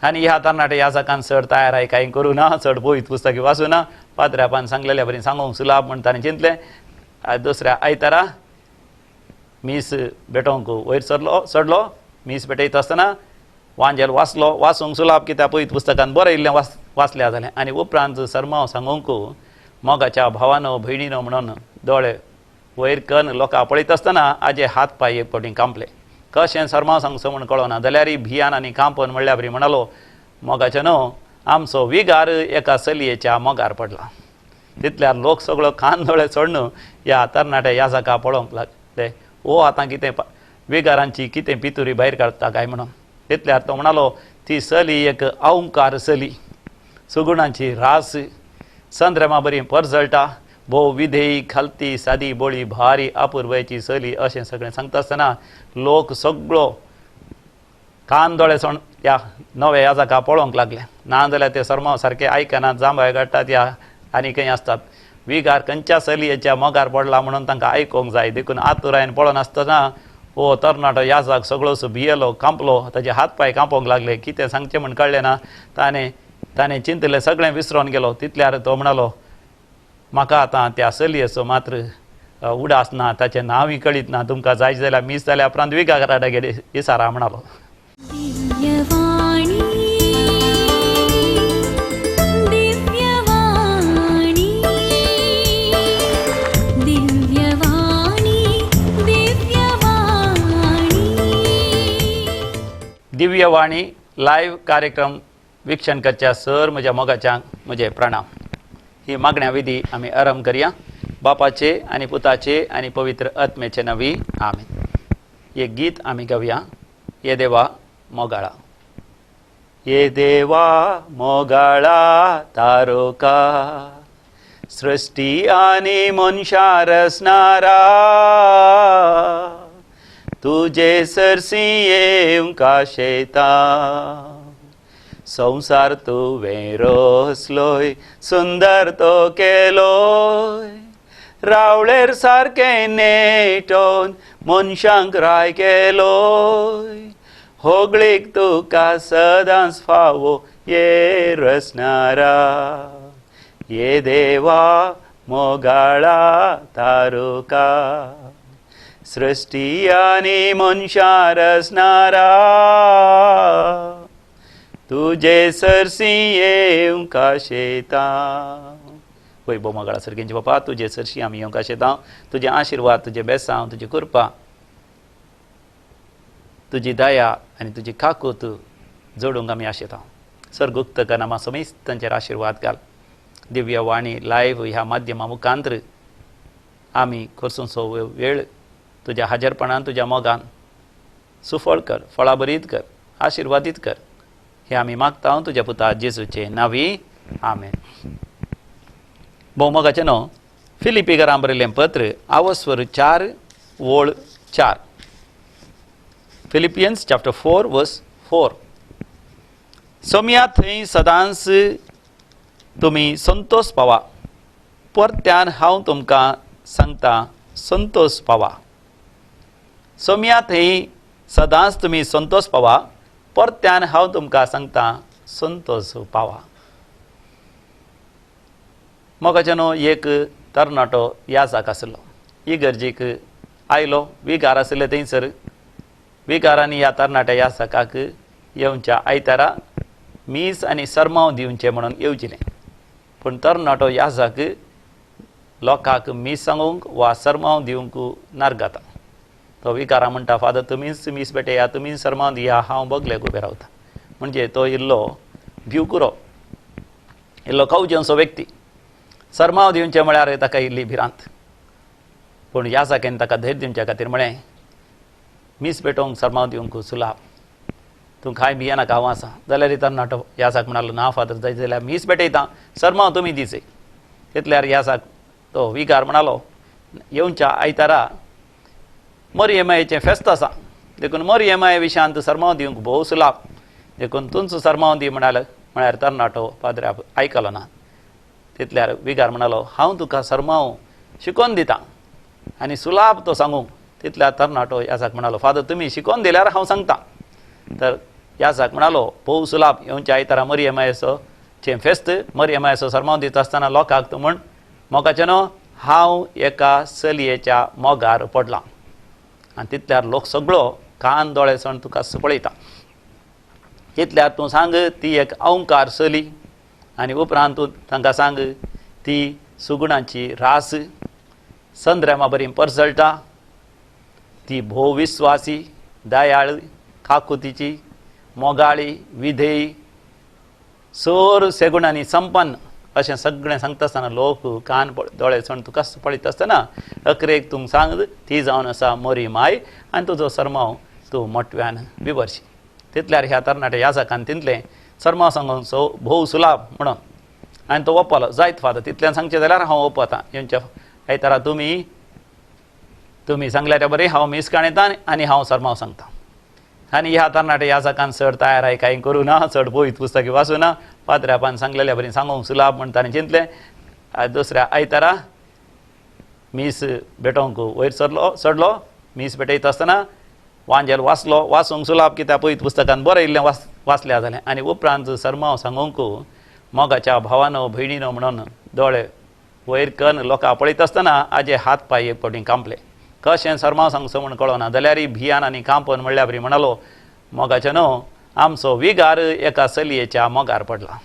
आनी ह्या तरणाट्या याजकान चड तयार आहे कांय करूं ना, चड पवित्र पुस्तकी वाचूं ना. पाद्र्यापान सांगलेल्या बरी सांगूंक सुलाभ म्हण ताणें चिंतलें. दुसऱ्या आयतारा मीस भेटोवंक वयर सरलो, चडलो. मीस भेटयता आसतना वांजेल वाचलो. वाचूंक सुलाभ कित्याक पवित्र पुस्तकान बरयल्लें वाचल्या जालें. आनी उपरांत सरमांव सांगूंक मोगाच्या भावानो भयणीनो म्हणून दोळे वयर कन्न लोकां पळयत आसतना आजे हात पांय एक फावटी कांपले. कशें सरमांव सांगचो म्हूण कळना जाल्यारय भियान आनी कांपन म्हणल्या बरी म्हणालो, मोगाचे न्हू आमचो विगार एका चलयेच्या मोगार पडला. तितल्यार लोक सगळो कान दोळे सोडून ह्या तरणाट्या याजका पळोवंक लागले. ओ आतां कितें विगारांची कितें पितुरी भायर काडटा काय म्हणून. तितल्यार तो म्हणालो, ती चली एक अवंकार चली, सुगुणांची रास, चंद्रमा बरी परजळटा, भोव विधेयी खालती सादी बोळी भारी अपुरबायेची चली. अशें सगळें सांगता आसतना लोक सगळो कान दोळे सोण ह्या नव्या याजका पळोवंक लागले. ना जाल्यार ते सरमांव सारके आयकनात, जांबाय काडटात ह्या आनी खंय आसतात. विगार खंयच्या चलयेच्या मोगार पडला म्हणून तांकां आयकूंक जाय देखून आतुरायेन पळोनासतना हो तरणाटो याजक सगळोसो भियेलो, कांपलो, ताजे हात पांय कांपोंक लागले. कितें सांगचें म्हूण कळ्ळें ना. ताणें ताणें चिंतलें, सगळें विसरोन गेलो. तितल्यार तो म्हणालो, म्हाका आतां त्या चलयेचो मात्र उडास ना, ताचें नांवूय कळीत ना, तुमकां जाय जाल्यार मीस जाल्या उपरांत विगारा गेले इसारा म्हणालो. दिव्यवाणी दिव्यवाणी दिव्यवाणी दिव्यवाणी. दिव्यवाणी लायव्ह कार्यक्रम वीक्षण करच्या सर म्हज्या मोगाच्यांक म्हजे प्रणाम. ही मागण्या विधी आमी आरंभ करया. बापाचे आनी पुताचे आनी पवित्र आत्म्याचे नांवी आमेन. एक गीत आमी गावया. ये देवा मोगाळा, ये देवा मोगाळा तारोका, सृश्टी आनी मनशां रचणारा, तुजे सरशी येवंक आशेता. संवसार तुवें रचलोय, सुंदर तो केलोय, रावळेर सारकें नेटोन मनशांक राय केलोय, होगळीक तुका सदांच फावो ये रचणारा, ये देवा मोगाळा तारुका, सृश्टी आनी मनशां रचणारा, तुजे सरशी येवंक आशेता. वय भोव मोगाळा सर्गेंचे बापा, तुजे सरशी आमी येवंक आशेता. तुजे आशिर्वाद, तुजे बेसांव, तुजी कृपा, तुजी दया आनी तुजी काकूत जोडूंक आमी आशेता. सर्गुक्त नामा समेस्तांचेर आशिर्वाद घाल. दिव्यवाणी लायव्ह ह्या माध्यमा मुखांत्र आमी करसो वेळ तुज्या हाजरपणान, तुज्या मोगान सुफळ कर, फळाभरीत कर, आशिर्वादीत कर. हे आमी मागता तुज्या पुता जेजूचे नांवी, आमेन. भोवमोगाचें न्हू फिलिपीकरां बरयल्लें पत्र आवस्वर 4 ओळ 4, फिलिपियन्स चॅप्टर 4 वर्स 4. सोमया थंय सदांच तुमी संतोष पावा, परत्यान हांव तुमकां सांगता संतोष पावा. सोमया थंय सदांच तुमी संतोष पावा, परत्यान हांव तुमकां सांगता संतोष पावा. मोगाचें न्हू एक तरणाटो याजाक आसलो, इगर्जीक आयलो, विगार आसले थंयसर. विगारांनी ह्या तरणाट्या याजकाक येवच्या आयतारा मीस आनी सरमांव दिवचें म्हणून येवजिलें. पूण तरणाटो याजक लोकांक मीस सांगूंक वा सरमांव दिवंक नारगाता. तो विकारा म्हणटा, फादर तुमीच मीस भेटया, तुमीच सरमांव दिया, हांव बगलेक उबें रावता. म्हणजे तो इल्लो भिवकुरो, इल्लो कवजेंसो व्यक्ती. सरमांव दिवचें म्हळ्यार ताका इल्ली भिरांत. पूण याजकान ताका धैर्य दिवच्या खातीर म्हळें, मीस भेटोवंक सरमांव दिवंक सुलाभ, तूं कांय भियेनाका, हांव आसा. जाल्यार तरणाटो याजक म्हणालो, ना फादर, जाय जाल्यार मीस भेटयता, सरमांव तुमी दिचे. तितल्यार याजक तो विगार म्हणालो, येवच्या आयतारा मरियमायेचें फेस्त आसा, देखून मरियमाये विशयांत सरमांव दिवंक भोव सुलाभ, देखून तुमचो सरमांव दी म्हणाल. म्हळ्यार तरणाटो पाद्र्या आयकलो ना. तितल्यार विगार म्हणालो, हांव तुका सरमांव शिकोवन दितां आनी सुलाभ तो सांगूंक. तितल्यार तरणाटो याजक म्हणालो, फादर तुमी शिकोवन दिल्यार हांव सांगता. तर याजाक म्हणालो भोव सुलाभ येवच्या आयतारा मरियमायेचो चें फेस्त मरियमायेचो सरमाव दिता आसतना लोकांक तूं म्हण मोगाचें न्हू हांव एका चलयेच्या मोगार पडलां. आनी तितल्यार लोक सगळो कान दोळे सण तुका पळयता. तितल्यार तूं सांग ती एक अवंकार चली आनी उपरांत तूं तांकां सांग ती सुगुणांची रास संद्रेमा बरी परजळटा, ती भोव विस्वासी, दयाळ, काकुतीची, मोगाळी, विधेयी, सोर सेगुणांनी संपन्न अशें सगळें सांगता आसतना लोक कान दोळे सण तुका पळयता आसतना अकरेक तूं सांग ती जावन आसा मोरी माय आनी तुजो सरमाव तूं मोटव्यान विवर्शी. तितल्यार ह्या तरणाट्या याजकान तितलें सरमाव सांगून सो भोव सुलाभ म्हणून आनी तो ओपलो जायत फादर तितल्यान सांगचें जाल्यार हांव ओपता येवच्या आयतारा तुमी तुमी सांगल्यार बरें हांव मीस काणयता आनी हांव सरमाव सांगता. आनी ह्या तरणाट्या याजकान चड तयार आहे कांय करूं ना, चड पवित्र पुस्तकां वाचूं ना, पाद्र्यापान सांगलेल्या बरी सांगूंक सुलाभ म्हण ताणें चिंतलें. दुसऱ्या आयतारा मीस भेटोवंक वयर सरलो चडलो. मीस भेटयता आसतना वांजेल वाचलो, वाचूंक सुलाभ कित्याक पवित्र पुस्तकान बरयल्लें वाचल्या जालें. आनी उपरांत सरमाव सांगूंक मोगाच्या भावानो भयणीनो म्हणून दोळे वयर कन्न लोकां पळयता आसतना आजे हात पांय एक फावटी कांपले. कशें सरमाव सांगचो म्हूण कळना जाल्यार भियान आनी कांपन म्हणल्यार बरी म्हणालो मोगाचें न्हू आमचो विगार एका चलयेच्या मोगार पडला.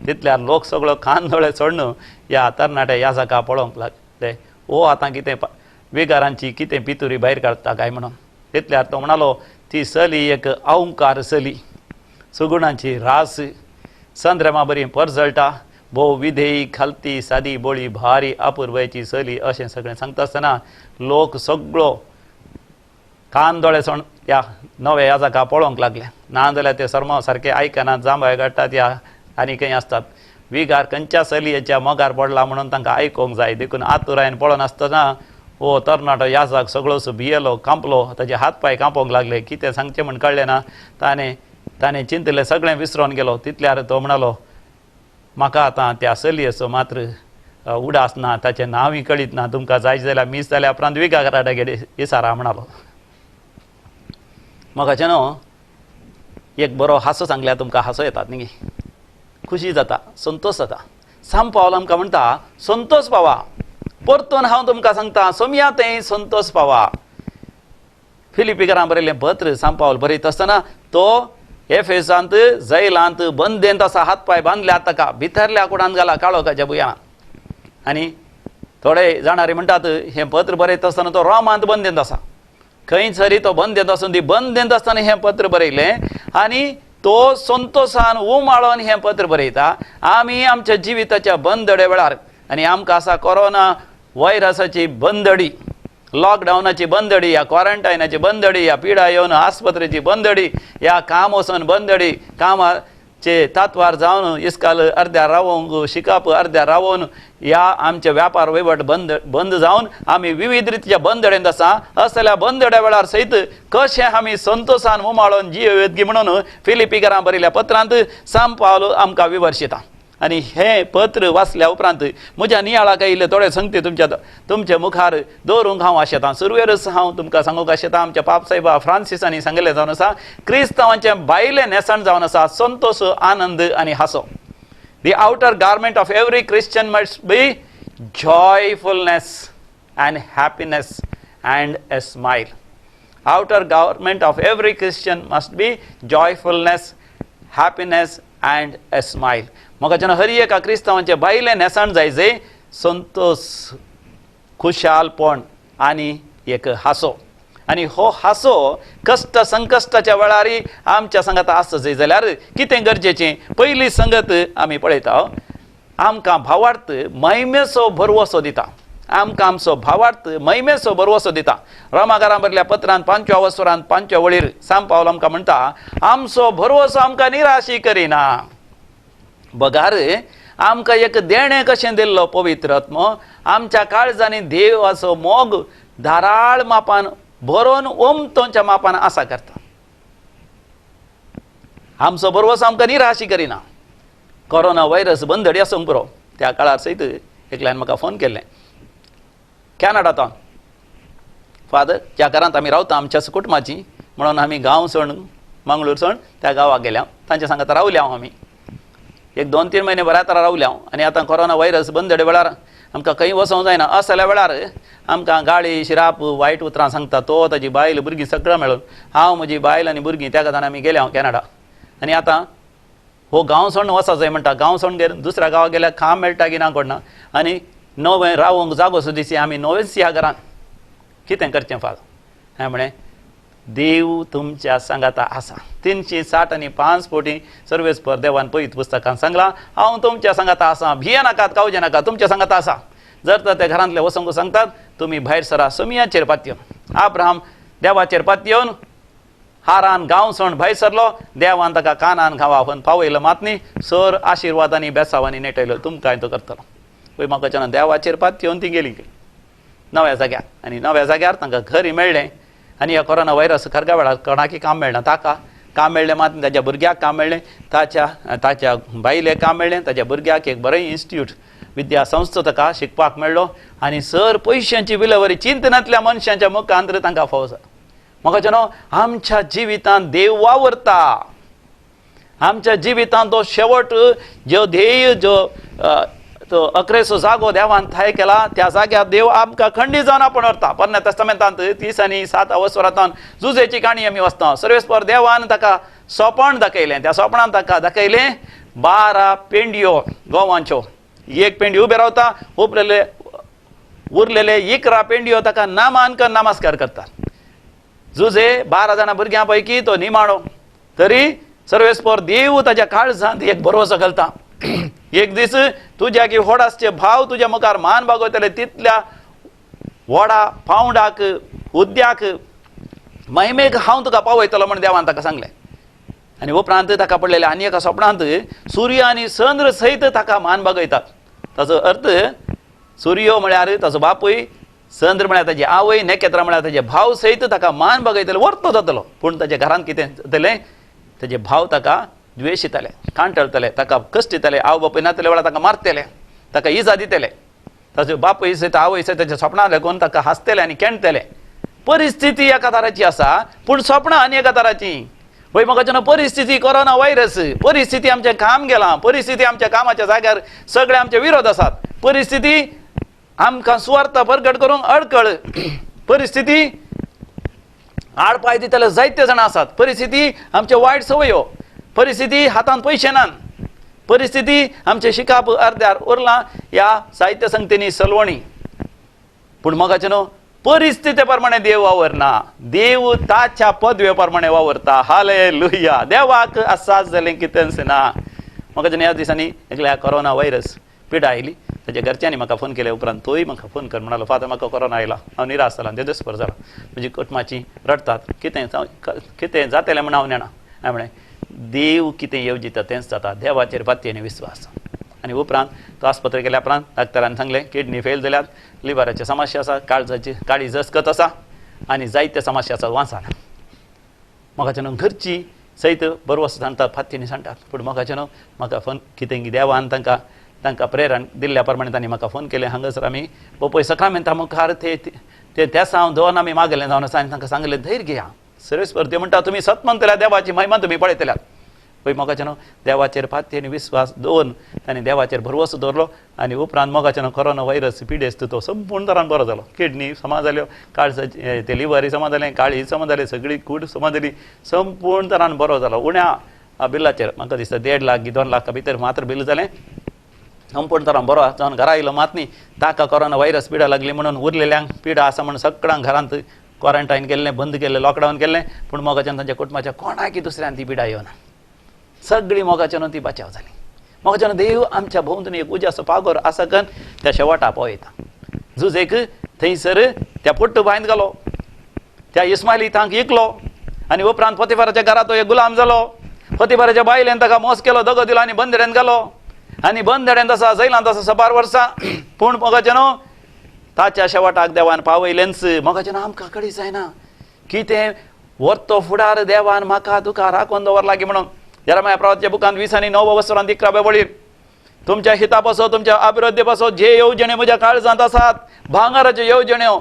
तितल्यार लोक सगळो कान दोळे सोडून ह्या तरणाट्या याजका पळोवंक लागले, ओ आतां कितें विगारांची कितें पितुरी भायर काडटा काय म्हणून. तितल्यार तो म्हणालो ती चली एक अवंकार चली, सुगुणांची रास, संद्रमा बरी परजळटा, भोव विधेयी, खालती, सादी, बोळी, भारी, अपुरबायेची चली अशें सगळें सांगता आसतना लोक सगळो कान दोळे सोण ह्या नव्या याजका पळोवंक लागले. ना जाल्यार ते सरमाव सारके आयकनात, जांबाय काडटात ह्या आनी खंय आसतात. विगार खंयच्या चलयेच्या मोगार पडला म्हणून तांकां आयकूंक जाय देखून आतुरायेन पळोवन आसतना हो तरणाटो याजक सगळोसो भियेलो, कांपलो, ताजे हात पांय कांपोंक लागले. कितें सांगचें म्हण कळ्ळें ना. ताणें ताणें चिंतलें सगळें विसरोन गेलो. तितल्यार तो म्हणालो म्हाका आतां त्या चलयेचो मात्र उडास ना, ताचें नांवूय कळीत ना, तुमकां जाय जाल्यार मीस जाल्या उपरांत विगाराडे इसारा म्हणालो. मोगाचें न्हू एक बरो हांसो सांगल्यार तुमकां हांसो येतात न्ही, खुशी जाता, संतोश जाता. सांत पावल आमकां म्हणटा संतोश पावा. परतून हांव तुमकां सांगता सोमया तें संतोश पावा. फिलिपीकरां बरयल्लें पत्र सांत पावल बरयता आसतना तो एफेसांत जैलांत बंदेंत आसा, हात पांय बांदल्यात ताका, भितरल्या कुडांत घाला काळोखाच्या भुंयान. आनी थोडे जाणारे म्हणटात हें पत्र बरयता आसतना तो रोमांत बंदेंत आसा, खंय सरी तो बंदेंत आसून ती बंदेंत आसतना हें पत्र बरयलें आनी तो संतोशान उमाळोन हें पत्र बरयता. आमी आमच्या जिविताच्या बंदडे वेळार आनी आमकां आसा कोरोना व्हायरसाची बंदडी, लॉकडावनाची बंदडी, ह्या क्वॉरंटायनाची बंदडी, ह्या पिडा येवन आस्पत्रेची बंदडी, ह्या काम वचून बंदडी, कामाचे तात्वार जावन इस्काल अर्द्या रावोंक शिकप अर्द्या रावोवन ह्या आमचे व्यापार वहिवट बंद बंद जावन आमी विविध रितीच्या बंदडेंत आसा. असल्या बंदड्या वेळार सयत कशें आमी संतोशान उमाळोन जियेवगी म्हणून फिलिपीकरां बरयल्या पत्रांत सांत पावल आमकां विवर्शिता. आनी हें पत्र वाचल्या उपरांत म्हज्या नियाळाक आयिल्ले थोडे संगती तुमच्या तुमच्या मुखार दवरूंक हांव आशेतां. सुरवेरच हांव तुमकां सांगूंक आशेतां आमच्या पापसाहेबा फ्रांसिसांनी सांगिल्लें जावन आसा क्रिस्तांवांचें भायलें न्हेसण जावन आसा संतोश, आनंद आनी हांसो. The outer garment of every Christian must be joyfulness and happiness and a smile. Outer garment of every Christian must be joyfulness, happiness and a smile. मोगाच्यान हर एका क्रिस्तांवांचें भायलें न्हेसण जाय जे संतोश, खुशालपण आनी एक हांसो. आनी हो हांसो कश्ट संकश्टाच्या वेळार आमच्या संगत आसता जाय जाल्यार कितें गरजेचें? पयली संगत आमी पळयता आमकां भावार्थ महिमेचो भरवसो दिता, आमकां आमचो भावार्थ महिमेचो भरवसो दिता. रोमाकारां बरयल्या पत्रांत 5व्या वसरांत 5व्या वळीर सांत पावल आमकां म्हणटा आमचो भरवसो आमकां निराशी करिना, बगार आमकां एक देणें कशें दिल्लो पवित्र आत्मो आमच्या काळजांनी देवाचो मोग धाराळ मापान भरोन ओमतोंच्या मापान आसा करता. आमचो भरवसो आमकां निराशी करिना. कोरोना व्हायरस बंदडी आसूंक पुरो. त्या काळार सयत एकल्यान म्हाका फोन केल्लें कॅनडांत, फादर ज्या घरांत आमी रावता आमच्या कुटुंबाची म्हणून आमी गांव सोडून मंगळूर सोड त्या गांवाक गेल्या तांच्या सांगात रावले हांव. आमी एक 2-3 म्हयने बऱ्या तरा रावले हांव. आनी आतां कोरोना व्हायरस बंद वेळार आमकां खंय वचोंक जायना. असल्या वेळार आमकां गाळी शिराप वायट उतरां सांगता तो ताजी बायल भुरगीं सगळें मेळून. हांव म्हजी बायल आनी भुरगीं त्या गजान आमी गेले हांव कॅनडा. आनी आतां हो गांव सोडून वचो जाय म्हणटा. गांव सोडून गेले दुसऱ्या गांवाक गेल्यार काम मेळटा की ना कोणना. आनी नवें रावंक जागो सो दिसी आमी नवेंच ह्या घरान कितें करचें फाल. हांवें म्हळें देव तुमच्या सांगाता आसा. 365 फावटी सर्वेस्पर देवान पयत पुस्तकान सांगलां हांव तुमच्या सांगाता आसा, भिये नाकात कावजे नाका, तुमच्या सांगाता आसा. जर तर ते घरांतले वसंग सांगतात तुमी भायर सरा समियाचेर पातयेवन. आब्राहाम देवाचेर पातयेवन हारान गांव सोड भायर सरलो. देवान ताका कानान गांवा पावयलो मात न्ही सर आशिर्वादांनी बेसावांनी नेटयलो. तुमकां तो करतलो पळय म्हाका देवाचेर पातयेवन ती गेली नव्या जाग्यार. आनी नव्या जाग्यार तांकां घरय मेळ्ळें. आनी ह्या कोरोना व्हायरस खरगा वेळार कोणाकय काम मेळना. ताका काम मेळ्ळें मात ताच्या भुरग्याक काम मेळ्ळें, ताच्या ताच्या बायलेक काम मेळ्ळें, ताच्या भुरग्याक एक बरें इन्स्टिट्यूट विद्या संस्था ताका शिकपाक मेळ्ळो. आनी सर पयशांची विलेवरी चिंतनांतल्या मनशांच्या मुखांत तांकां फावो जालो. म्हाका न्हू आमच्या जिवितांत देव वावरता. आमच्या जिवितांत तो शेवट जो ध्येय जो तो अकरेचो जागो देवान थाय केला त्या जाग्यार देव आमकां खंडीत जावन आपूण व्हरता. पोरण्या तेस्तामेंतांत 37 अवसरांत जुजेची काणी आमी वाचता. सर्वेस्पर देवान ताका सोपण दाखयलें. त्या सोपणान ताका दाखयलें 12 पेंडयो गोवांच्यो. एक पेंडी उबे रावता, उपलेले उरलेले 11 पेंडयो ताका नामान कर नमस्कार करतात. जुजे 12 जाणां भुरग्यां पैकी तो निमाणो. तरी सर्वेस्पर देव ताच्या काळजांत एक भरवसो घालता. एक दीस तुज्या की व्हड आसचे भाव तुज्या मुखार मान बागवतले तितल्या व्हडा पावंडाक हुद्द्याक महिमेक हांव तुका पावयतलो म्हण देवान ताका सांगलें. आनी उपरांत ताका पडलेले आनी एका सपनांत सूर्य आनी चंद्र सयत ताका मान बागयतात. ताचो अर्थ सूर्य म्हळ्यार ताचो बापूय, चंद्र म्हळ्यार ताजी आवय, नखेत्रां म्हळ्यार ताजे भाव सयत ताका मान बागयतले, वर्तो जातलो. पूण ताच्या घरांत कितें जातलें, ताजे भाव ताका द्वेशितले, कांटळतले, ताका कश्ट दितले, आवय बापूय नातले वेळार ताका मारतले, ताका इजा दितले. ताचो बापूय सयत आवय सयत ताच्या सपनां लागून ताका हांसतले आनी केणटले. परिस्थिती एका तराची आसा पूण सपनां आनी एका तराची. पळय म्हाका जेन्ना परिस्थिती कोरोना व्हायरस, परिस्थिती आमचें काम गेलां, परिस्थिती आमच्या कामाच्या जाग्यार सगळे आमचे विरोध आसात, परिस्थिती आमकां सुवार्थ परगट करूंक अडकळ, परिस्थिती आडपाय दितले जायते जाणां आसात, परिस्थिती आमचे वायट संवयो, परिस्थिती हातांत पयशे नात, परिस्थिती आमचें शिकाप अर्द्यार उरलां ह्या साहित्य संगतींनी सलवणी. पूण मोगाचें न्हू परिस्थिती प्रमाणे देव वावरना, देव ताच्या पदवे प्रमाणे वावरता. हालेलुया. देवाक आसाच जालें कितेंच ना. मोगाचें ह्या दिसांनी एकल्या कोरोना व्हायरस पिडा आयली. ताच्या घरच्यांनी म्हाका फोन केले उपरांत तोय म्हाका फोन कर म्हणालो, फादर म्हाका कोरोना आयला, हांव निराश जाला, देदस्पर जाला, म्हजी कुटुंबाची रडटात, कितें कितें जातलें म्हण हांव नेणा. हांवें म्हळें देव कितें येवजिता तेंच जाता, देवाचेर फाती विस्वास. आनी उपरांत तो आस्पत्रे गेल्या उपरांत डॉक्टरान सांगलें किडनी फेल जाल्यात, लिवराची समस्या आसा, काळजाची काळी जसकत आसा आनी जायते समस्या आसा वांसाना. म्हाका न्हू घरची सयत बरवस सांगतात, फातींनी सांगतात. पूण म्हाका न्हू म्हाका फोन कितें देवान तांकां तांकां प्रेरण दिल्ल्या प्रमाणे तांणी म्हाका फोन केलें. हांगासर आमी पोपय सकामेंता मुखार ते ते तेसांव दोन आमी मागलें जावन आसा आनी तांकां सांगलें धैर्य घेया. सर्वेस्पर ते म्हणटा तुमी सत म्हणटल्या देवाची महिमा तुमी पळयतल्यात. पळय मोगाचें न्हू देवाचेर फाती आनी विस्वास दवरून तांणी देवाचेर भरवसो दवरलो आनी उपरांत मोगाचें न्हू कोरोना व्हायरस पिडेस्त तो संपूर्ण तरान बरो जालो. किडनी समा जाल्यो, काळजाची ते लिवरी समा जालें, काळी समा जालें, सगळी कूड समा जाली, संपूर्ण तरान बरो जालो. उण्या बिलाचेर म्हाका दिसता 1.5 लाख 2 लाखा भितर मात्र बील जालें. संपूर्ण तरान बरो जावन घरा आयलो मात न्ही ताका कोरोना व्हायरस पिडा लागली म्हणून उरलेल्यांक पिडा आसा म्हणून सगळ्यांक घरांत क्वॉरंटायन केल्लें, बंद केल्लें, लॉकडावन केल्लें. पूण मोगाच्यान तांच्या कुटुंबाच्या कोणाकी दुसऱ्यान ती पिडा येवना, सगळी मोगाच्यान ती बचाव जाली. मोगाच्यान देव आमच्या भोंवतणी एक उज्याचो पागोर आसा कन त्या शेवटा पळयता. जुजेक थंयसर त्या पुट्ट बांयत घालो, त्या इस्मायली तांक इकलो आनी उपरांत पोतिफाराच्या घरांत तो एक गुलाम जालो. पोतिफाराच्या बायलेन ताका मोस केलो, दगो दिलो आनी बंदड्यान घालो आनी बंदड्यान आसा जैलांत आसा सबार वर्सां. पूण मोगाचें न्हू ताच्या शेवटाक देवान पावयलेंच. मोगाचें न्हू आमकां कडी जायना कितें वर्तो फुडार देवान म्हाका तुका राखून दवरला की म्हणून. जेरमाया प्रवाच्या बुकांत 20 आनी 9 वसरांत 11 वळीर तुमच्या हिता पासत तुमच्या अभिवृद्धी पासत जे येवजण्यो म्हज्या काळजांत आसात, भांगराच्यो येवजण्यो,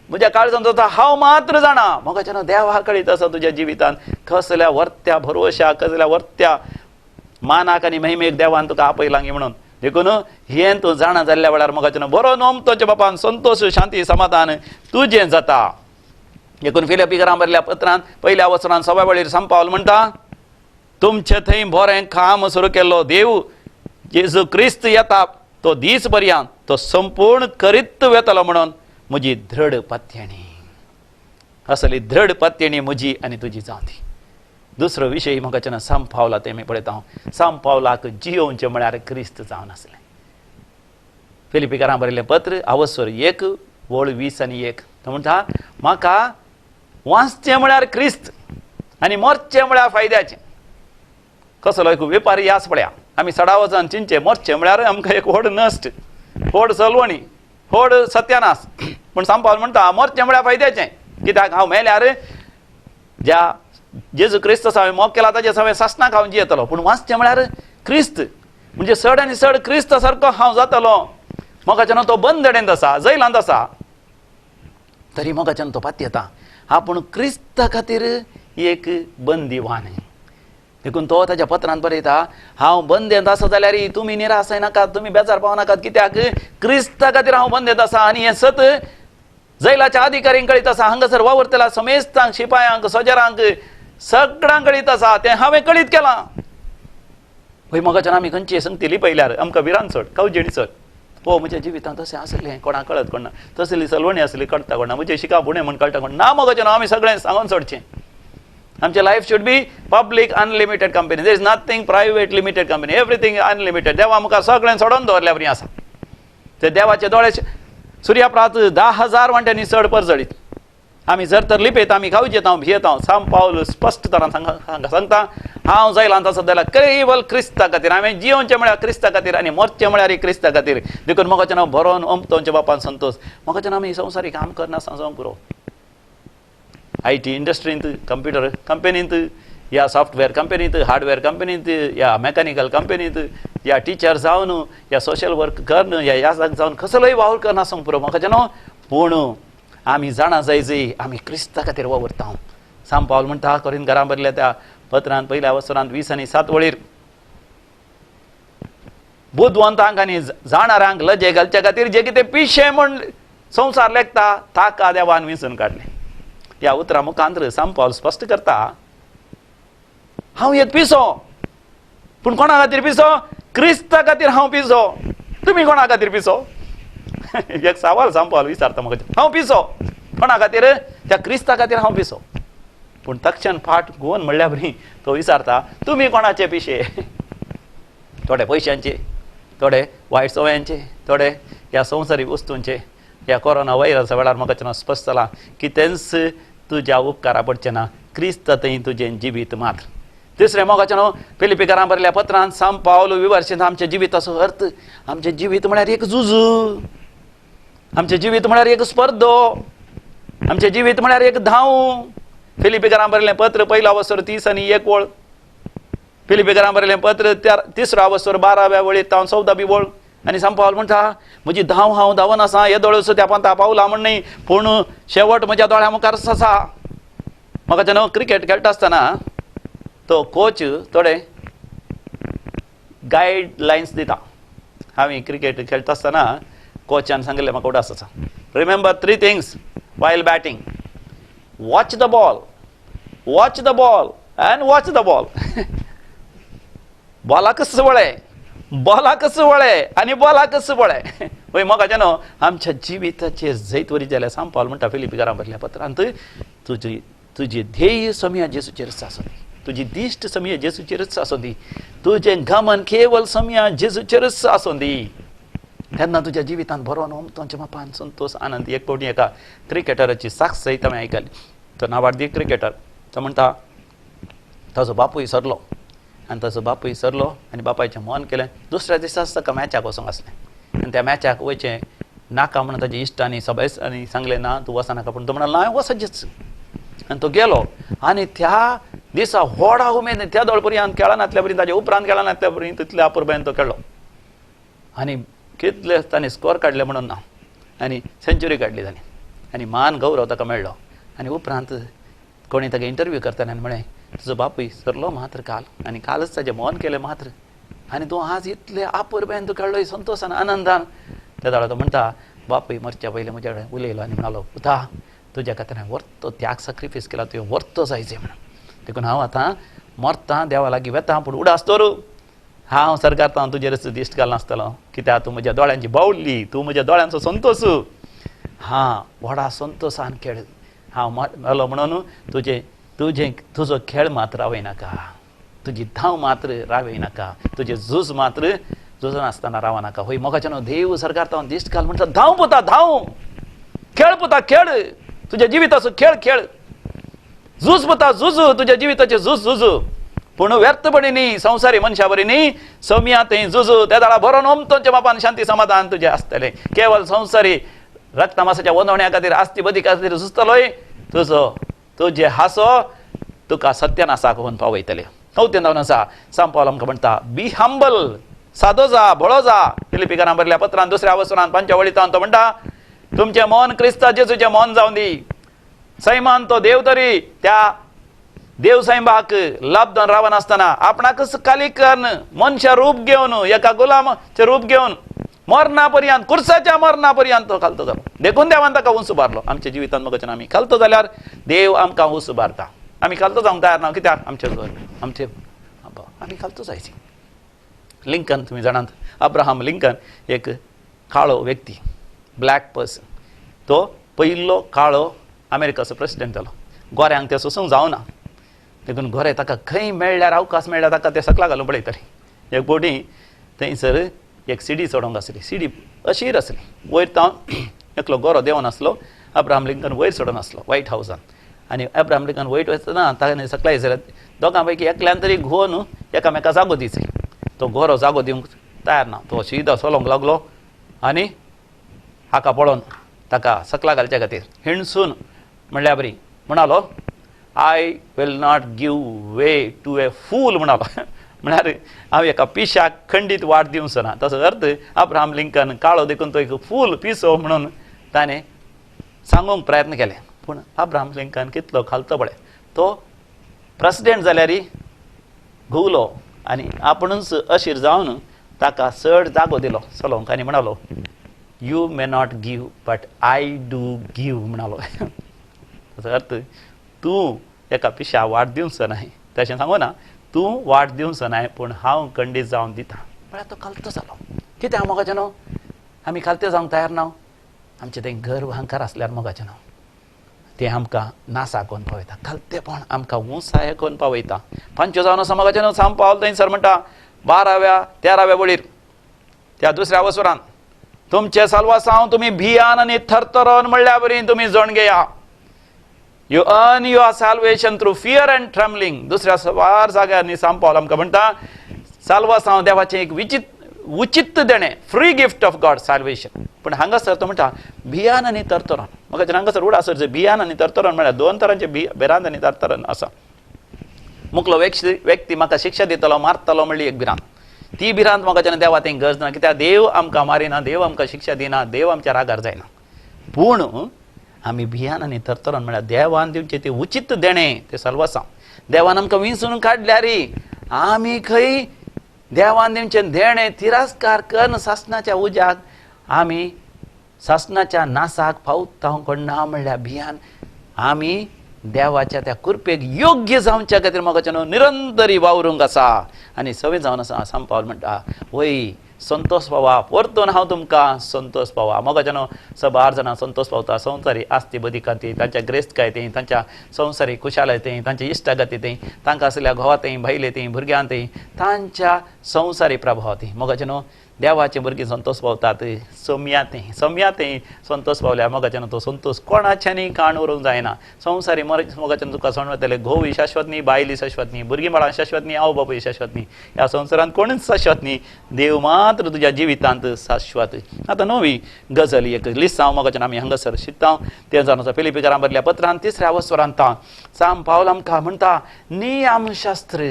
म्हज्या काळजांत जाता हांव मात्र जाणा. मोगाच्यान देवा कळीत आसा तुज्या जिवितान कसल्या वर्त्या भरवशा, कसल्या वर्त्या मानाक आनी महिमेक देवान तुका आपयलांगी म्हणून. देखून हें तूं जाणा जाल्ल्या वेळार मोगाच्यान बरो नोमतोच्या बापान संतोश शांती समाधान तुजें जाता. देखून फिलिप्पीकरां बरयल्ल्या पत्रान पयल्या वचनान सव्या वळीर संपावल म्हणटा, तुमचे थंय बरें काम सुरू केल्लो देव जेजू क्रिस्त येता तो दीस पर्यंत तो संपूर्ण करीत वेतलो म्हणून म्हजी दृढ पत्याणी. असली दृढ पत्याणी म्हजी आनी तुजी जावं दी. दुसरो विशय म्हाका संपावला तें मी पळयता हांव. संपावलाक जियोवचें म्हळ्यार क्रिस्त जावन आसलें. फिलिप्पीकरां बरयल्लें पत्र अवसर 1 वळ 20 आनी 1 तो म्हणटा, म्हाका वाचचें म्हळ्यार क्रिस्त आनी मरचें म्हळ्यार फायद्याचें. कसलो एक वेपारी आस पळया, आमी सडा वचून चिंतचें मरचें म्हळ्यार आमकां एक व्हड नश्ट, व्हड सलवणी, व्हड सत्यानाश. पूण संपावल म्हणटा मरचें म्हळ्यार फायद्याचें, कित्याक हांव मेल्यार ज्या जेजू क्रिस्त हांवें मोग केला ताजे हांवें सासणाक हांव जियेतलो. पूण वाचचें म्हळ्यार क्रिस्त म्हणजे चड आनी चड क्रिस्त सारको हांव जातलो. मोगाच्यान तो बंदडेंत आसा, जैलांत आसा, तरी मोगाच्यान तो पातयेता आपूण क्रिस्ता खातीर एक बंदीवान. देखून तो ताज्या पत्रांत बरयता, हांव बंदेंत आसा जाल्यार तुमी निराश जायनाकात, तुमी बेजार पावनाकात, कित्याक क्रिस्ता खातीर हांव बंदेंत आसा आनी हें सत जैलाच्या अधिकाऱ्यांक कळीत आसा, हांगासर वावुरतल्या समेस्तांक, शिपायांक, सोजरांक, सगळ्यांक कळीत आसा, तें हांवें कळीत केलां. हय मोगाच्यान आमी खंयची संगती लिपयल्यार आमकां भिरांत चड, कावजेणी चड. हो म्हज्या जिवितांत तशें आसलें, कोणाक कळत कोण ना, तसली सलवणी आसली कळटा कोण ना, म्हजें शिका पुणें म्हूण कळटा कोण ना. मोगाच्यान आमी सगळें सांगून सोडचें. आमचें life should be public unlimited company. There is nothing private limited company, everything unlimited. देवा मुखार सगळें सोडून दवरल्या बरी आसा. ते देवाचे दोळे सुर्याप्रात 10,000 वांट्यांनी चड परजळीत. आमी जर तर लिपयत, आमी खावचेत, हांव भियेत. हांव साम पावल स्पश्ट तरान सांगता, हांव जैलांत आसत जाल्यार केवल क्रिस्ता खातीर, हांवें जियोवचें म्हळ्यार क्रिस्ता खातीर आनी मरचें म्हळ्यार क्रिस्ता खातीर. देखून मोगाचें नांव बरोवन ओमतोंच्या बापान संतोश. मोगाचें नांव आमी संवसारीक काम करनासतना जावंक पुरो. I T इंडस्ट्रींत, कंप्युटर कंपनींत, या सॉफ्टवेअर कंपनींत, हार्डवेअर कंपनींत, या मेकॅनिकल कंपनींत, या टिचर जावन, या सोशल वर्क करून, या याजक जावन कसलोय वावर करनासूंक पुरो मोगाचें न्हू. पूण आमी जाणा जाय आमी क्रिस्ता खातीर वावुरता. साम पावल म्हणटा कोरिंथ घरां बरयल्या त्या पत्रांत पयल्या वसरांत 20 आनी 7 वळीर, बुदवंतांक आनी जाणारांक लजे घालच्या खातीर जे कितें पिशें म्हूण संवसार लेखता ताका देवान विंचून काडलें. ह्या उतरां मुखांतर साम पावल स्पश्ट करता, हांव एक पिसो, पूण कोणा खातीर पिसो? क्रिस्ता खातीर हांव पिसो. तुमी कोणा खातीर पिसो? एक सवाल साम पावल विचारता म्हाका, हांव पिसो कोणा खातीर? त्या क्रिस्ता खातीर हांव पिसो. पूण तक्षण फाट गोवन म्हणल्या बरी तो विचारता, तुमी कोणाचे पिशे? थोडे पयशांचे, थोडे वायट सवयांचे, थोडे ह्या संवसारीक वस्तूंचे. ह्या कोरोना व्हायरसा वेळार म्हाका स्पश्ट जालां की तेंच तुज्या उपकारा पडचें ना, क्रिस्त थंय तुजें जिवीत मात्र. तिसरें मोगाचें न्हू फिलिप्पीकरां बरयल्या पत्रान साम पावल विवर्शीत आमच्या जिविताचो अर्थ. आमचें जिवीत म्हळ्यार एक झुजू, आमचें जिवीत म्हळ्यार एक स्पर्धो, आमचें जिवीत म्हळ्यार एक धांव. फिलिप्पीकरां बरयलें पत्र पयलो अवसर 30 आनी 1 वळ, फिलिप्पीकरां बरयलें पत्र तिसरो अवसर 12व्या वळीत हांव 14वी वळ. आनी साम पावल म्हणटा, म्हजी धांव हांव धांवन आसा, येदोळसो त्या पंता पावला म्हण न्ही, पूण शेवट म्हज्या दोळ्या मुखार आसा. म्हाका जेन्ना क्रिकेट खेळटा आसतना तो कोच थोडे गायडलायन्स दिता. हांवें क्रिकेट खेळटा आसतना कोचान सांगिल्लें म्हाका उडास आसा, remember 3 things while batting, watch the ball, watch the ball and watch the ball. बॉलाकच वळे, बॉलाकच वळे आनी बॉलाकच वळे. वय मोगाचें न्हू आमच्या जिविताचेर जैतवरी जाल्यार साम पावल म्हणटा फिलिप्पीकरां बरयल्या पत्रांत, तुजी तुजी ध्येय समिया जेजूचेरच आसूं दी, तुजी दिश्ट समिया जेजूचेरच आसूं दी, तुजें गमन केवल समिया जेजूचेरच आसूं दी. तेन्ना तुज्या जिवितांत बरो न्हू तुमच्या बापान संतोष आनंद. एक फावटी एका क्रिकेटराची साक्ष सयत हांवें आयकली. तो नावाडदी क्रिकेटर, तो म्हणटा ताजो बापूय सरलो आनी ताजो बापूय सरलो आनी बापायचें मन केलें. दुसऱ्या दिसाच ताका मॅचाक वचूंक आसलें आनी त्या मॅचाक वयचें नाका म्हणून ताच्या इश्टांनी सबायसांनी सांगलें, ना तूं वचनाका. पूण तो म्हणलो, हांवें वचचेंच. आनी तो गेलो आनी त्या दिसा व्हडा उमेद त्या दोळ पर्यंत खेळनातल्या पर्यंत, ताच्या उपरांत खेळनातल्या पर्यंत तितल्या अपुरबायेन तो खेळ्ळो आनी कितले ताणें स्कोर काडले म्हणून ना, आनी सेंच्युरी काडली ताणें. आनी मान गौरव ताका मेळ्ळो. आनी उपरांत कोणी ताका इंटरव्यू करतना आनी म्हळें तुजो बापूय सरलो मात्र काल आनी कालच ताजें मौन केलें मात्र आनी तूं आज इतले आपुरबायेन तूं खेळ्ळो संतोशान आनंदान. त्या वेळार तो म्हणटा बापूय मरच्या पयलीं म्हज्या कडेन उलयलो आनी म्हणालो पुता तुज्या खातीर हांवें वर्तो त्याग सॅक्रिफायस केला, तुवें वर्तो जायचे म्हणून, देखून हांव आतां मरतां देवा लागीं वेता, पूण उडास दवरू हांव सरकार तुजेरच दिश्ट घालनासतलो, कित्याक तूं म्हज्या दोळ्यांची बावली, तूं म्हज्या दोळ्यांचो संतोश, हां व्हडा संतोशान खेळ, हांव मेलो म्हणून तुजें तुजें तुजो खेळ मात्र रावयनाका, तुजी धांव मात्र रावयनाका, तुजें झूज मात्र झुजनासतना रावनाका. होय मोगाच्यानो देव सरकार तावन दिश्ट घाल म्हणटा धांव पुता धांव, खेळ पुता खेळ, तुज्या जिविताचो खेळ खेळ, झूज पुता झुजू, तुज्या जिविताचें झूज झुजू, पूण व्यर्थपणी न्ही, संवसारी मनशा बरी न्ही, सौम्या थंय झुजू, त्या दाळा बरोवन ओमतोंच्या बापान शांती समाधान तुजें आसतलें. केवल संवसारी रक्तमासाच्या वंदवण्या खातीर आस्ती बदी खातीर झुजतलोय तुजो तुजे हांसो तुका सत्यानासाक व्हरून पावयतले. चवथें जावन आसा सांपावल आमकां म्हणटा बी हंबल, सादो जा, भोळो जा. फिलिपीकारां बरयल्या पत्रान दुसऱ्या वसनान 5 वळींत तो म्हणटा तुमचें मन क्रिस्ता जेजूचें मन जावन दी, सैमान तो देव तरी त्या देव सैमाक लब्धन रावनासतना आपणाकच कालीकरण मनशा रूप घेवन एका गुलामाचें रूप घेवन मरणा पर्यंत कुर्साच्या मरणा पर्यंत तो खालतो जालो. देखून देवान ताका ऊंच उबारलो. आमच्या जिवितांत मगच्यान आमी खालतो जाल्यार देव आमकां ऊंच उबारता. आमी खालतो जावंक तयार ना, कित्याक आमचें घर आमचें आमी खालतो जायचे. लिंकन तुमी जाणात, अब्राहम लिंकन एक काळो व्यक्ती, ब्लॅक पर्सन, तो पयलो काळो अमेरिकाचो प्रेसिडेंट जालो. गोऱ्यांक तें सोसूंक जावना, देखून गोरे ताका खंय मेळ्ळ्यार अवकाश मेळ्ळ्यार ताका ते सकला घालून पळयताले. एक बोटी थंयसर एक सिडी चडोवंक आसली, सिडी अशीर आसली, वयर तावन एकलो गोरो देंवन आसलो, अब्राहम लिंकन वयर चडोवन आसलो व्हायट हावसान. आनी अब्राहम लिंकन वयर वचना ताणें सकला जाल्यार दोगां पैकी एकल्यान तरी घुंवन एकामेका जागो दिवचो, तो गोरो जागो दिवंक तयार ना, तो शिदा चलोवंक लागलो आनी हाका पळोवन ताका सकला घालच्या खातीर हिणसून म्हणल्या बरी म्हणालो I will not give way to a fool म्हणालो. म्हळ्यार हांव एका पिशाक खंडीत वाट दिवचो ना. तसो अर्थ अब्राहम लिंकन काळो देखून तो एक फूल पिसो म्हणून ताणें सांगूंक प्रयत्न केले. पूण अब्राहम लिंकन कितलो खालतो पळय, तो प्रेसिडेंट जाल्यार घुंवलो आनी आपुणूच अशीर जावन ताका चड जागो दिलो चलोवंक आनी म्हणालो you may not give but I do give म्हणालो. ताचो अर्थ तूं एका पिशा वाट दिवचो नाय, तशें सांगू ना, तूं वाट दिवचो नाय पूण हांव खंडीत जावन दिता. म्हळ्यार तो खालतो जालो. कित्याक मोगाचें न्हू आमी खालते जावंक तयार ना, आमचें तें गर्व अहंकार आसल्यार मोगाचें न्हू तें आमकां नासा कोन पावयता, खालतेपण आमकां उंचाय कोन पावयता. 5 जावन आसा मोगाचें न्हू सांग पावल थंयसर म्हणटा 12व्या 13व्या वळीर त्या दुसऱ्या वसरान तुमचें साल्वासांव तुमी भियान आनी थरथरोन म्हणल्या बरी तुमी जण घेया. You earn your salvation through fear and trembling. दुसऱ्या सवार जाग्यांनी सांपावल आमकां म्हणटा साल्वासांव देवाचें एक उचित देणें, free gift of God salvation. पूण हांगासर तो म्हणटा भियान आनी तरतरान. म्हाका हांगासर उड आसर भियान आनी तरतरान म्हळ्यार दोन तरांचे भिरांत आनी तरतरान आसा. मुकलो व्यक्ती म्हाका शिक्षा दितलो मारतलो म्हणली एक भिरांत, ती भिरांत म्हाका देवा तें गरज ना, कित्याक देव आमकां मारिना, देव आमकां शिक्षा दिना, देव आमच्या रागार जायना. पूण आमी भियान आनी तरतरान म्हळ्यार देवान दिवचें तें उचित देणें तें साल्वासांव देवान आमकां विंचून काडल्यार आमी खंय देवान दिवचें देणें तिरस्कार करून सासणाच्या उज्याक आमी सासणाच्या नासाक पावता कोण ना म्हणल्यार भियान आमी देवाच्या त्या कृपेक योग्य जावच्या खातीर म्हाका न्हू निरंतरी वावरूंक आसा. आनी सवय जावन आसा सांपावल म्हणटा वय संतोष पावा, परतून हांव तुमकां संतोष पावा. मोगाच्या न्हू सबार जाणां संतोष पावता संवसारी आस्ती बदी खातीर, तांच्या ग्रेस्तकाय थंय, तांच्या संवसारी खुशालय थंय, तांच्या इश्टागती थंय, तांकां आसल्या घोवा थंय, बायले थंय, भुरग्यां थंय, तांच्या संवसारी प्रभाव थंय. मोगाच्या न्हू देवाचे भुरगीं संतोष पावतात सोम्या थंय, सोम्या थंय संतोष पावल्या मोगाच्या न्हू तो संतोष कोणाच्यानी काण उरूंक जायना. संवसारी मोगाच्यान तुका सण वतले, घोवूय शाश्वत न्ही, बायलूय शाश्वत न्ही, भुरगीं बाळां शाश्वत न्ही, आवय बापूय शाश्वत न्ही, ह्या संवसारांत कोणूच शाश्वत न्ही, देव मात्र तुज्या जिवितांत शाश्वत. आतां नवी गजल एक लिसांव मोगाच्यान आमी हांगासर शिकता तें जावन आसा फिलिपीकारां बरल्या पत्रान 3ऱ्या वसरांत साम पावल आमकां म्हणटा नियमशास्त्र,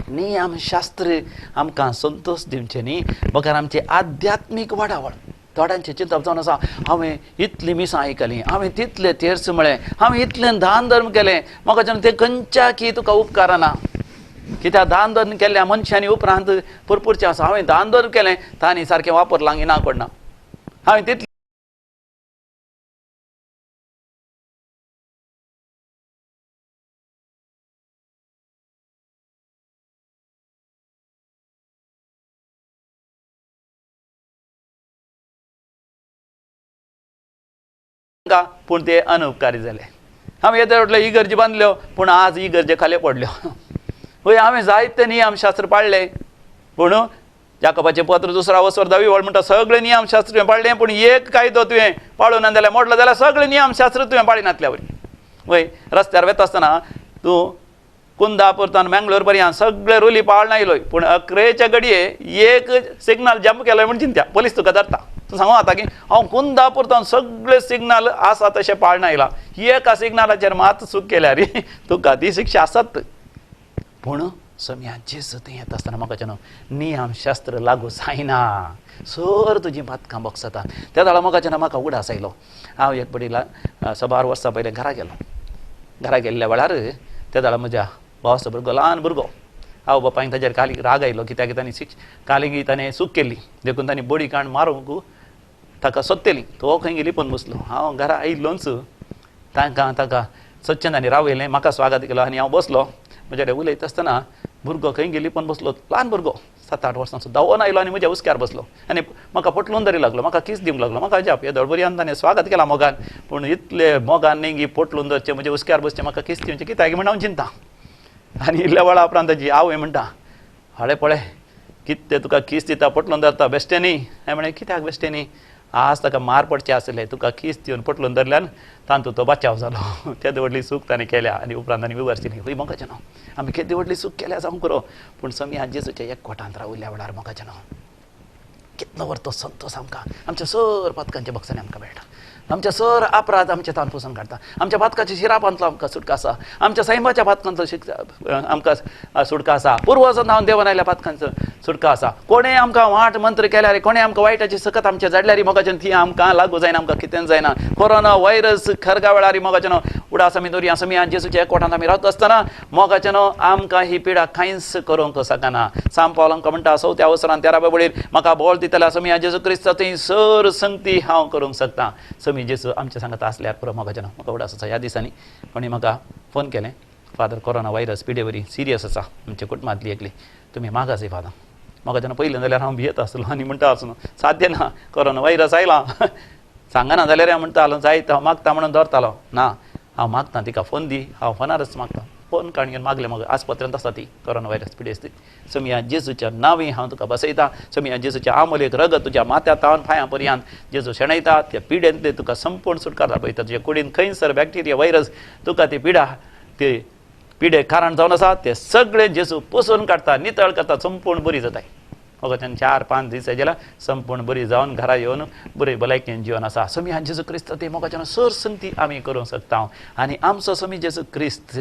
नियमशास्त्र आमकां संतोष दिवचें न्ही बगर आमची आध्यात्मीक वाडावळ. थोड्यांचें चिंतप जावन आसा, हांवें इतलीं मिसां आयकलीं, हांवें तितले तेर्स म्हळें, हांवें इतलें दान धर्म केलें, म्हाका जेन्ना तें खंयच्या की तुका उपकारना. कित्याक दान धर्म केल्ल्या मनशांनी उपरांत पुरपुरचें आसा, हांवें दान धर्म केलें तांणी सारकें वापरलां ना कोणना, हांवें तितलें पूण ते अनुपकारी जाले. हांवें येदे व्हडल्यो इगर्जी बांदल्यो पूण आज इगर्जे खाले पडल्यो. वय हांवें जायते नियमशास्त्र पाळ्ळे पूण जाकोबाचें पत्र दुसरा वसर 10वी वळ म्हणटा सगळे नियमशास्त्र तुवें पाळ्ळें पूण एक कायदो तुवें पाळूं ना जाल्यार मोडलो जाल्यार सगळे नियमशास्त्र तुवें पाळिनातल्या वरी. वय रस्त्यार वता आसतना तूं कुंदापूर मँगलोर पर्यंत सगळे रुली पाळना येयलोय पूण अकरेच्या घडये एक सिग्नल जंप केलोय म्हण चिंत्या पोलीस तुका धरता. तूं सांगू आतां की हांव कुंदापूर सगळे सिग्नल आसा तशें पाळना आयला, एका सिग्नलाचेर मात चूक केल्यार तुका ती शिक्षा आसत. पूण सम्या जेजू थंय येता आसतना म्हाका न्हू नियमशास्त्र लागू जायना, सर तुजीं पातकां बगसता. त्या वेळार म्हाका म्हाका उगडास आयलो, हांव एक पडी सबार वर्सां पयलें घरा गेलो. घरा गेल्ल्या वेळार त्या वेळार म्हज्या भावाचो भुरगो ल्हान भुरगो, हांव बापायक ताजेर काली राग आयलो कित्याक ताणें काली ताणें चूक केल्ली देखून ताणें बडी काण मारूंक ताका सोदतली. तो खंय लिपून बसलो. हांव घरा आयिल्लोच तांकां ताका स्वच्छंदांनी रावयलें, म्हाका स्वागत केलो आनी हांव बसलो. म्हज्या कडेन उलयता आसतना भुरगो खंय गेली पण बसलो, ल्हान भुरगो 7-8 वर्सांचो, धांवून आयलो आनी म्हज्या हुस्क्यार बसलो आनी म्हाका पोटलून धरी लागलो, म्हाका कीस दिवंक लागलो. म्हाका अजाप, येदोळ बरयान ताणें स्वागत केलां मोगान, पूण इतले मोगान न्ही पोटलून धरचें, म्हज्या हुस्क्यार बसचें, म्हाका कीस दिवचें कित्याक म्हण हांव चिंता. आनी इल्ल्या वेळा उपरांत ताजी आवय म्हणटा, हाडे पळय कितें तुका कीस दिता, पोटलून धरता बेश्टें न्ही. हांवें म्हणलें कित्याक बेश्टें न्ही, आज ताका मार पडचें आसलें, तुका कीस दिवन पोटलून धरल्यान तांतूं तो बचाव जालो. तेदी व्हडली चूक ताणें केल्या आनी उपरांत ताणें विवर्सिली. हय मोगाचें न्हू आमी केदी व्हडली चूक केल्या जावंक पुरो, पूण समी जेजूच्या एकवटांत राविल्ल्या वेळार मोगाचें न्हू कितलो व्हर तो संतोश आमकां आमच्या सर पातकांच्या बक्षांनी आमकां मेळटा. आमच्या सर अपराध आमच्या तान पुसून काडटा, आमच्या पातकाच्या शिरापांतलो आमकां सुटका आसा, आमच्या सैमाच्या पातकांचो आमकां सुटका आसा, पुर्वजां देवान आयल्या पातकांचो सुटका आसा. कोणें आमकां वाट मंत्र केल्यार, कोणें आमकां वायटाची सकत आमच्या जाडल्यार मोगाचें ती आमकां लागू जायना, आमकां कितेंच जायना. कोरोना व्हायरस खरगा वेळार मोगाचें उडास आमी दवरया. समी जेजूच्या एकवटांत आमी रावता आसतना मोगाचें आमकां ही पिडा कांयच करूंक शकना. सांत पावल आमकां म्हणटा 4थ्या अवसरान 13व्या वळीर, म्हाका बळ दितल्या समी जेजू क्रिस्त थंय सर संगती हांव करूंक शकता. समी जेजू आमच्या सांगता आसल्यार पुरो मोगाचें. म्हाका उडास आसा ह्या दिसांनी कोणी म्हाका फोन केलें, फादर कोरोना व्हायरस पिडेवरी सिरियस आसा आमच्या कुटुंबांतली एकली, तुमी मागासय फादर. म्हाका जेन्ना पयलें जाल्यार हांव भियेत आसलो आनी म्हणटा आसलो साध्य ना, कोरोना व्हायरस आयला सांगना जाल्यार हांव म्हणटालो जायत हांव मागता म्हणून दवरतालो ना, हांव मागता तिका फोन दी, हांव फोनारच मागता. फोन काडून घेवन मागलें, म्हाका आस्पत्रेंत आसा ती कोरोना व्हायरस पिडेस्त. समिया जेजूच्या नांवी हांव तुका बसयता, समिया जेजूच्या आमोलेक रगत तुज्या माथ्या तावन पांयां पर्यंत जेजू शेणयता, त्या पिडेंतले तुका संपूर्ण सुटकार दाखयता. तुज्या कुडीन खंयसर बॅक्टेरिया व्हायरस तुका ती पिडा ते पिडे कारण जावन आसा ते सगळे जेजू पुसून काडटा, नितळ करता, संपूर्ण बरी जाताय. वगतान 4-5 दीस गेला संपूर्ण बरी जावन घरा येवन बरी भलायकेन जिवन आसा. समी जेजू क्रिस्त ते मोगाच्यान सर संगती आमी करूंक शकता आनी आमचो समी जेजू क्रिस्त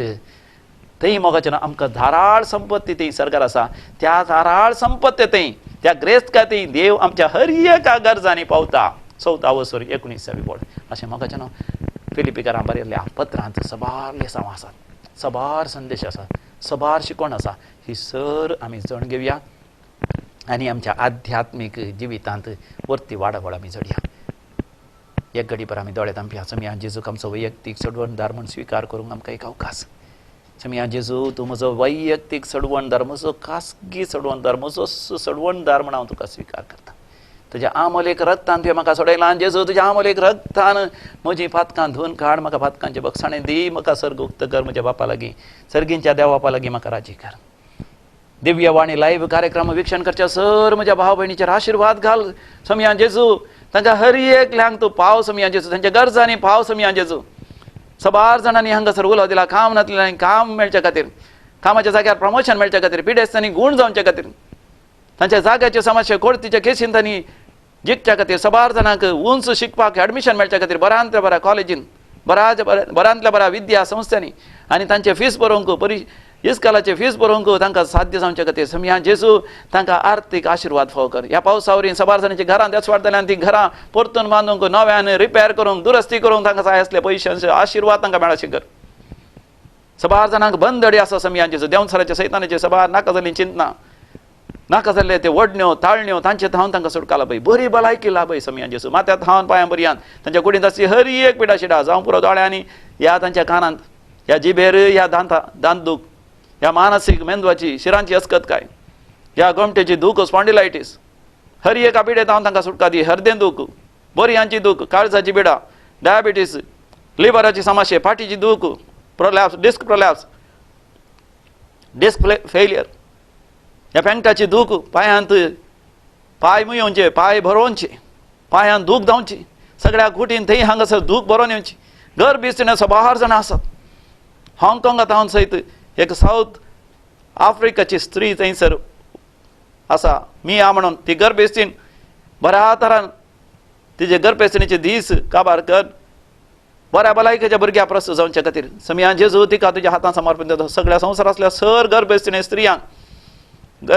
थंय मोगाच्यान आमकां धाराळ संपत्ती थंय सरकार आसा, त्या धाराळ संपत्ती थंय त्या ग्रेस्त थंय देव आमच्या हर एका गरजांनी पावता. 4थो अवसर 19वी वळ अशें मोगाच्यान फिलिपीकारां बरयल्ल्या पत्रांत सबार लेसांव आसात, सबार संदेश आसात, सबार शिकवण आसा. ही सर आमी जण घेवया आनी आमच्या आध्यात्मीक जिवितांत वरती वाडावळ आमी जोडया. एक घडीभर आमी दोळे धांपया. समिया जेजूक आमचो वैयक्तीक सोडवणदार म्हूण स्विकार करूंक आमकां एक अवकाश. समिया जेजू तूं म्हजो वैयक्तीक सोडवणदार, म्हजो खासगी सोडवणदार, म्हजो सोडवणदार म्हूण हांव तुका स्विकार करता. तुज्या आमोलेक रक्तान तुवें म्हाका सोडयलां जेजू, तुज्या आमोलेक रक्तान म्हजी पातकां धुवन काड, म्हाका पातकांचे बक्षाणें दी, म्हाका सर्ग उक्त कर, म्हज्या बापा लागीं सर्गींच्या देवा बापा लागीं म्हाका राजी कर. दिव्यवाणी लायव्ह कार्यक्रम वीक्षण करच्या सर म्हज्या भाव भयणीचेर आशिर्वाद घाल समिया जेजू, तांकां हर एकल्यांक तूं पाव समिया जेजू, तांच्या गरजांनी पाव समिया जेजू. सबार जाणांनी हांगासर उलो दिला, काम नासलें काम मेळच्या खातीर, कामाच्या जाग्यार प्रमोशन मेळच्या खातीर, पिडेस्तांनी गूण जावच्या खातीर, तांच्या जाग्याच्यो समस्या कोर्तीच्या केसीन तांणी जिखच्या खातीर, सबार जाणांक उंच शिकपाक एडमिशन मेळच्या खातीर बऱ्यांतल्या बऱ्या कॉलेजीन, बऱ्यांतल्या बऱ्या विद्या संस्थांनी आनी तांचे फीस भरोवंक बरी इस्कालाचे फीस भरोवंक तांकां साध्य जावचे खातीर समया जेजू तांकां आर्थीक आशिर्वाद फावो कर. ह्या पावसा वरीं सबार जाणांची घरां देसवाड जाल्यान ती घरां परतून बांदूंक, नव्यान रिपेर करूंक, दुरस्ती करूंक तांकां जाय आसले पयशांचे आशिर्वाद तांकां मेळचे कर. सबार जाणांक बंदडी आसा समया जेजू, देंवचाराचे सैतानाचे सबार नाका जाल्ली चिंतना, नाका जाल्ले ते वडण्यो ताळण्यो तांचे धांवन तांकां सुटका लाभय, बरी भलायकी लाभय समया जेजू. माथ्यात धांवन पांयां बरयान तांच्या कुडींत आसची हर एक पिडा शिडा जावं पुरो दोळ्यांनी ह्या तांच्या कानांत, ह्या जिबेर, ह्या दांता दांत दूख, ह्या मानसीक मेंदवाची शिरांची अस्कतकाय, ह्या गोमटेची दूख, स्पॉन्डिलायटीस, हर एका पिडेत हांव तांकां सुटका दी. हरदें दूख, बोरयांची दूख, काळजाची पिडा, डायबिटीस, लिवराची समस्या, फाटीची दूख, prolapse, disc prolapse, disc failure, ह्या पेंटाची दूख, पांयांत पांय मुयोवचे, पांय भरोवचे, पांयांत दूख जावची, सगळ्या कुटीन थंय हांगासर दूख भरोवन येवची. गर्भिस्तीन सबार जाणां आसात. हाँगकाँगात हांव सयत एक सावथ आफ्रिकाची स्त्री थंयसर आसा मिया म्हणून, ती गर्भेस्तीन बऱ्या तरान तिजे गर्भेस्तिणीचे दीस काबार कर बऱ्या भलायकेच्या भुरग्या प्रस्तुत जावचे खातीर समया जेजू तिका तुज्या हातान समर्पण दिता. सगळ्या संवसारांतल्या सर गर्भेस्तिणे स्त्रियांक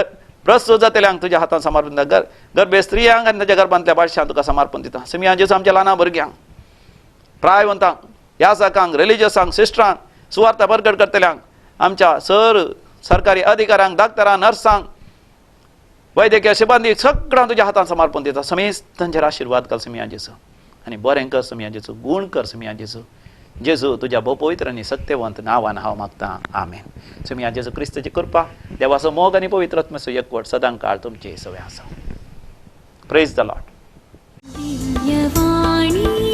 प्रस्तुत जातल्यांक तुज्या हातान समर्पण दिता. गर्भे स्त्रियांक आनी ताच्या गर्भांतल्या बादशांक तुका समर्पण दिता. समया जेजू आमच्या ल्हाना भुरग्यांक, प्रायवंतांक, याजकांक, रिलिजियसांक, सिस्टरांक, सुवार्ता परगट करतल्यांक, आमच्या सर सरकारी अधिकाऱ्यांक, डाक्टरांक, नर्सांक, वैद्यकीय सिब्बंदी सगळ्यांक तुज्या हातान समर्पण दिता. समेस्तांचेर आशिर्वाद घाल समया जेजू आनी बरें कर समया जेजू, गूण कर समया जेजू. जेजू तुज्या भोव पवित्र आनी सत्यवंत नांवान हांव मागतां, आमेन. समया जेजू क्रिस्ताची कृपा, देवाचो मोग आनी पवित्र आत्म्याचो एकवट सदां काळ तुमचे सगळे आसा. Praise the Lord. Divyavani.